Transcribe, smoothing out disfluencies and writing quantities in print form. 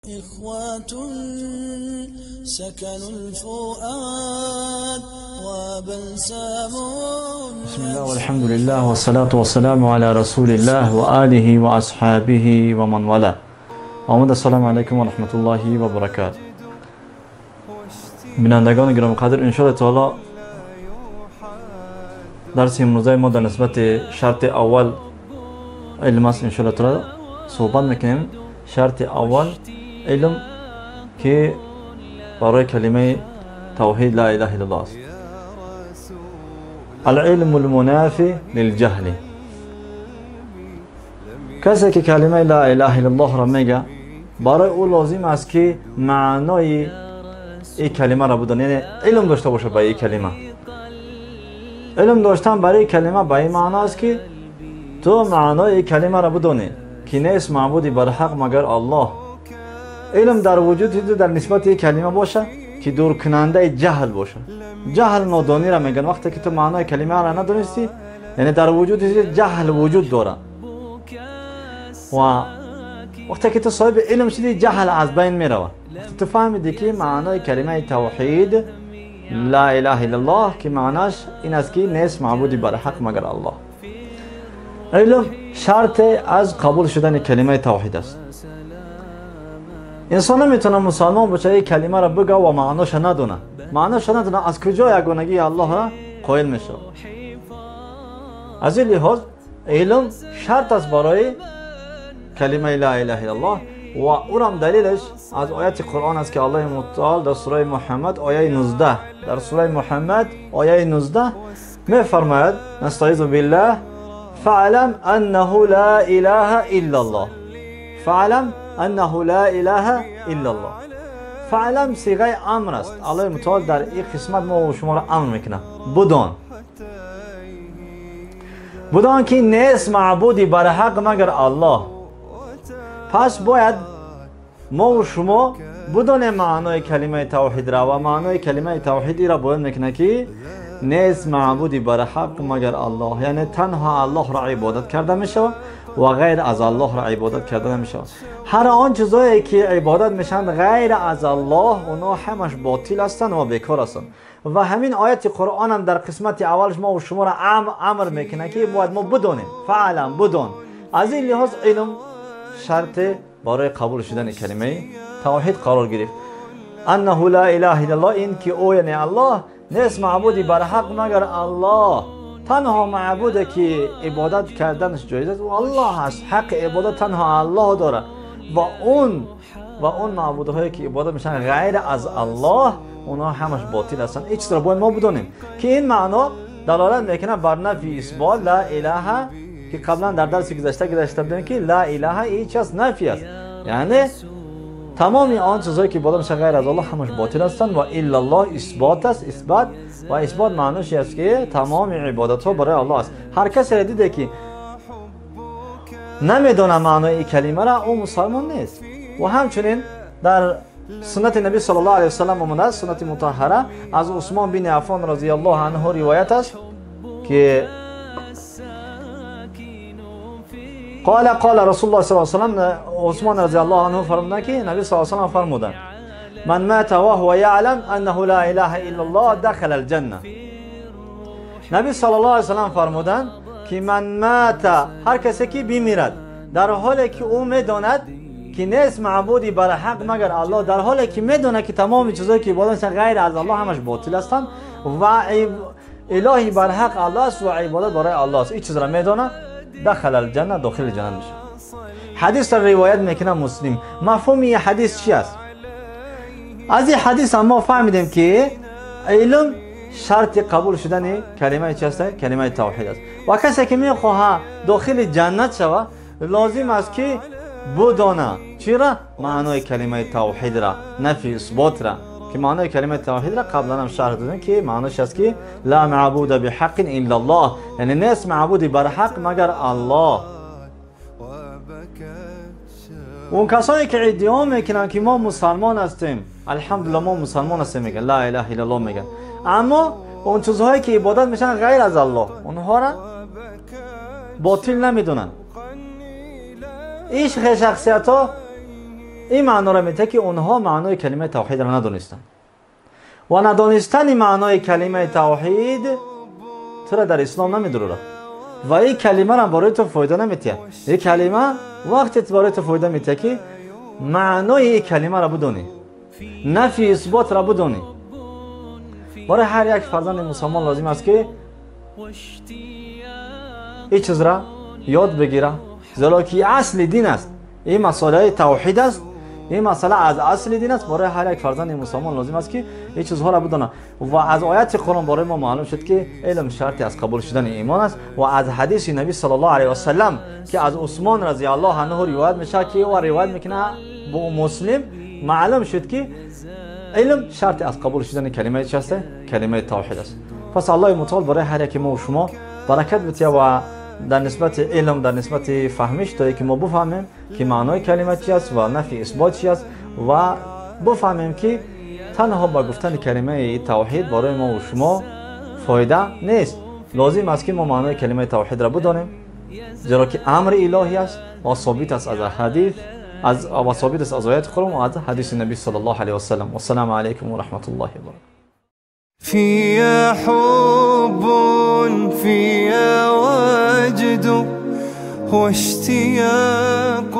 إخوة سكنوا الفؤاد وبلسم. بسم الله والحمد لله والصلاة والسلام على رسول الله وآله وأصحابه ومن والاه. آمد السلام علیکم و رحمت الله و برکاته. بینندگان گرانقدر، ان شاء الله تعالی درس امروزه ما در نسبت شرط اول علم است. ان شاء الله تعالی صحبت میکنیم. شرط اول علم که برای کلمه توحید لا اله الا الله است. العلم المنافی للجهل. کسی که کلمه لا اله الا الله را میگه، برای او لازم است که معنای این کلمه را بدانه، یعنی علم داشته باشه به این کلمه. علم داشتن برای کلمه به این معنا است که تو معنای این کلمه را بدانی که نیست معبودی بر حق مگر الله. علم در وجود تو در نسبت این کلمه باشه که دور کننده جهل باشه. جهل نادانی را میگن. وقتی که تو معنای کلمه را ندونستی، یعنی در وجود جهل وجود داره و وقتی که تو صاحب علم شدی جهل از بین میره. وقتی تو فهمیدی که معنای کلمه توحید لا اله الا الله که معناش این است که نیست معبودی بر حق مگر الله. علم شرط از قبول شدن کلمه توحید است. انسان نمیتونه مسلمان باشه این کلمه را بگه و معناش ندونه. معناش ندونه از کجا یگانگی الله را قائل میشه؟ از این لحاظ علم شرط است برای کلمه لا اله الا الله و اونم دلیلش از آیت قرآن است که الله متعال در سوره محمد آیه 19، در سوره محمد آیه 19 میفرماید: نستعیذ بالله فاعلم انه لا اله الا الله. فاعلم انه لا اله الا الله. فاعلم صیغه امر است. الله متعال در این قسمت ما و شما را امر میکنه، بدان، بدان که نیست معبودی بر حق مگر الله. پس باید ما و شما بدون معنای کلمه توحید را و معنای کلمه توحیدی را باید میکنه که نیست معبودی بر حق مگر الله، یعنی تنها الله را عبادت کرده میشه و غیر از الله را عبادت کرده نمیشه. هر آن چیزایی که عبادت میشن غیر از الله، اونا همش باطل هستن و بیکار هستن. و همین آیت قرآن هم در قسمت اولش ما و شما را امر میکنه که باید ما بدونیم. فعلا بدون. از این لحاظ علم شرط برای قبول شدن کلمه توحید قرار گرفت. انه لا اله الا الله، این که او یعنی الله نیست معبودی بر حق مگر الله. تنها معبوده که عبادت کردنش جایز است و الله است. حق عبادت تنها الله داره و اون معبودهایی که عبادت میشن غیر از الله، اونا همش باطل هستن. این چیز را باید ما بدونیم که این معنا دلالت میکنه بر نفی اثبات لا اله که قبلا در درس گذشته بودیم که لا اله این چیز نفی است، یعنی تمام آن چیزهایی که عبادت میشن غیر از الله همش باطل هستند و الا الله اثبات است. اثبات و اثبات معناش است که تمام عبادت ها برای الله است. هر کسی را دیده که نمیدونه معنای این کلمه را، او مسلمان نیست. و همچنین در سنت نبی صلی الله علیه و سلم آمده است، سنت مطهره از عثمان بن عفان رضی الله عنه روایت است که قال قال رسول الله صلی الله علیه و سلم، عثمان رضی الله عنه فرمودند که نبی صلی الله علیه و سلم فرمودند: من مات وهو يعلم انه لا اله الا الله دخل الجنه. نبی صلی الله علیه و سلم فرمودند که من مات، هر کسی که بمیرد در حالی که او میداند که نیست معبودی بر حق مگر الله، در حالی که میداند که تمام چیزایی که عبادت میشن غیر از الله همش باطل هستند و الهی بر حق الله است و عبادت برای الله است، این چیز را میداند، دخل الجنه، داخل جنت میشه. حدیث را روایت میکنه مسلم. مفهوم این حدیث چی است؟ از این حدیث ما فهمیدیم که علم شرط قبول شدن کلمه چی است؟ کلمه توحید است. و کسی که میخواه داخل جنت شود لازم است که بدانه چرا معنای کلمه توحید را، نفی اثبات را، که معنای کلمه توحید را قبلا هم شرح دادیم که معناش است که لا معبود بحق الا الله، یعنی نیست معبودی بر حق مگر الله. اون کسایی که ادعا میکنن که ما مسلمان هستیم، الحمدلله ما مسلمان هستیم، میگن لا اله الا الله میگن، اما اون چیزهایی که عبادت میشن غیر از الله، اونها را باطل نمیدونن. این شخصیت ها ин маъноро метиҳад, ки онҳо маънои калимаи тавҳидро надонистанд ва надонистани маънои калимаи тавҳид туро дар ислом намедурад ва ин калимаро барои ту фоида наметиҳад. Ин калима вақте барои ту фоида метиҳад, ки маънои ин калимаро бидонӣ, нафи исботро бидонӣ. Барои ҳар як фарзанди мусалмон лозим аст, ки ин чизро ёд бигира, зеро ки асли дин аст. Ин масъалаи тавҳид аст, ин масъала аз асли дин аст. Барои ҳар як фарзанди мусалмон лозим аст, ки ин чизҳоро бидонад. Ва аз ояти Қуръон барои мо маълум шуд, ки илм шарти аз қабул шудани имон аст ва аз ҳадиси наби саллаллоҳу алайҳи васаллам, ки аз Усмон разияллоҳу анҳу ривоят мешавад, ки ӯ ривоят мекунад бо Муслим, маълум шуд, ки илм шарти аз қабул шудани калимаи чи аст? Калимаи тавҳид аст. Пас Аллоҳи мутаол барои ҳар яки мо шумо баракат бития ва дар нисбати илм, дар нисбати фаҳмиш, то ки мо бифаҳмем, ки маънои калима чи аст ва нафи исбот чи аст ва бифаҳмем, ки танҳо ба гуфтани калимаи тавҳид барои мо шумо фоида нест. Лозим аст, ки мо маънои калимаи тавҳидро бидонем, зеро ки амри илоҳӣ аст ва собит аст аз ҳадис аз ва собит аст аз ояти Қуръон ва аз ҳадиси наби саллаллоҳу алайҳи васаллам. Вассалому алайкум ва раҳматуллоҳи ва баракатуҳ. فيا حب، فيا وجد واشتياق.